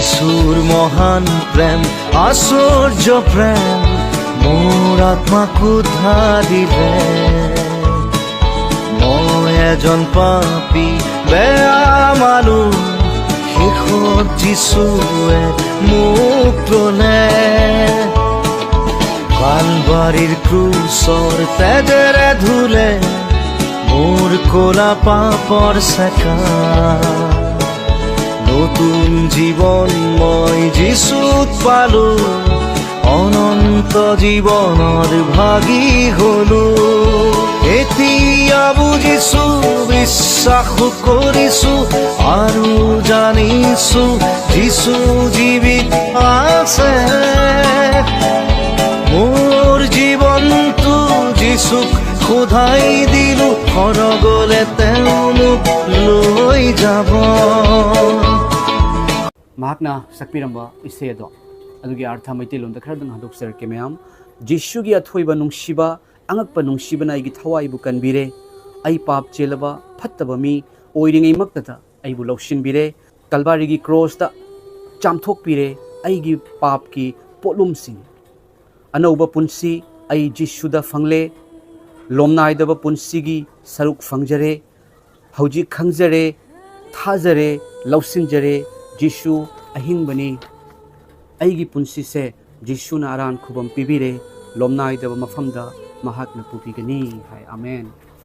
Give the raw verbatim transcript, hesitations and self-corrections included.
যিশুৰ মহান প্ৰেম, আশ্চৰ্য প্ৰেম, মোৰ আত্মাক উদ্ধাৰ দিলে। মই এজন পাপী, বেয়া মানুহ, শেষত যিশুৱে মোক ললে। কালবাৰীৰ ক্ৰুচৰ তেজেৰে ধুলে মোৰ ক'লা পাপৰ চেকা। নতুন জীৱন মই যিচুত পালো, অনন্ত জীৱনৰ ভাগী হলো। এতিয়া বুজিছো, বিশ্বাস কৰিছো আৰু জানিছো, যিচু জীৱিত আছে। মোৰ জীৱনটো যিচুক সোধাই দিলো, সৰগলে তেওঁ মোক লৈ যাব। ꯃꯍꯥꯛꯅ ꯁꯛꯄꯤꯔꯝꯕ ꯏꯁꯩ ꯑꯗꯣ, ꯑꯗꯨꯒꯤ ꯑꯥꯔꯊ ꯃꯩꯇꯩꯂꯣꯟꯗ ꯈꯔꯗꯪ ꯍꯟꯗꯣꯛꯆꯔꯛꯀꯦ ꯃꯌꯥꯝ꯫ ꯖꯤꯁꯨꯒꯤ ꯑꯊꯣꯏꯕ ꯅꯨꯡꯁꯤꯕ, ꯑꯉꯛꯄ ꯅꯨꯡꯁꯤꯕꯅ ꯑꯩꯒꯤ ꯊꯋꯥꯏꯕꯨ ꯀꯟꯕꯤꯔꯦ꯫ ꯑꯩ ꯄꯥꯞ ꯆꯦꯜꯂꯕ ꯐꯠꯇꯕ ꯃꯤ ꯑꯣꯏꯔꯤꯉꯩꯃꯛꯇꯗ ꯑꯩꯕꯨ ꯂꯧꯁꯤꯟꯕꯤꯔꯦ꯫ ꯀꯜꯕꯥꯔꯤꯒꯤ ꯀ꯭ꯔꯣꯁꯇ ꯆꯥꯝꯊꯣꯛꯄꯤꯔꯦ ꯑꯩꯒꯤ ꯄꯥꯞꯀꯤ ꯄꯣꯠꯂꯨꯝꯁꯤꯡ꯫ ꯑꯅꯧꯕ ꯄꯨꯟꯁꯤ ꯑꯩ ꯖꯤꯁꯨꯗ ꯐꯪꯂꯦ꯫ ꯂꯣꯝꯅꯥꯏꯗꯕ ꯄꯨꯟꯁꯤꯒꯤ ꯁꯔꯨꯛ ꯐꯪꯖꯔꯦ꯫ ꯍꯧꯖꯤꯛ ꯈꯪꯖꯔꯦ, ꯊꯥꯖꯔꯦ, ꯂꯧꯁꯤꯟꯖꯔꯦ, ꯖꯤꯁꯨ ꯑꯍꯤꯡꯕꯅꯤ꯫ ꯑꯩꯒꯤ ꯄꯨꯟꯁꯤꯁꯦ ꯖꯤꯁꯨꯅ ꯑꯔꯥꯟ ꯈꯨꯕꯝ ꯄꯤꯕꯤꯔꯦ꯫ ꯂꯣꯝꯅꯥꯏꯗꯕ ꯃꯐꯝꯗ ꯃꯍꯥꯛꯅ ꯄꯨꯕꯤꯒꯅꯤ ꯍꯥꯏ꯫ ꯑꯥꯃꯦꯟ꯫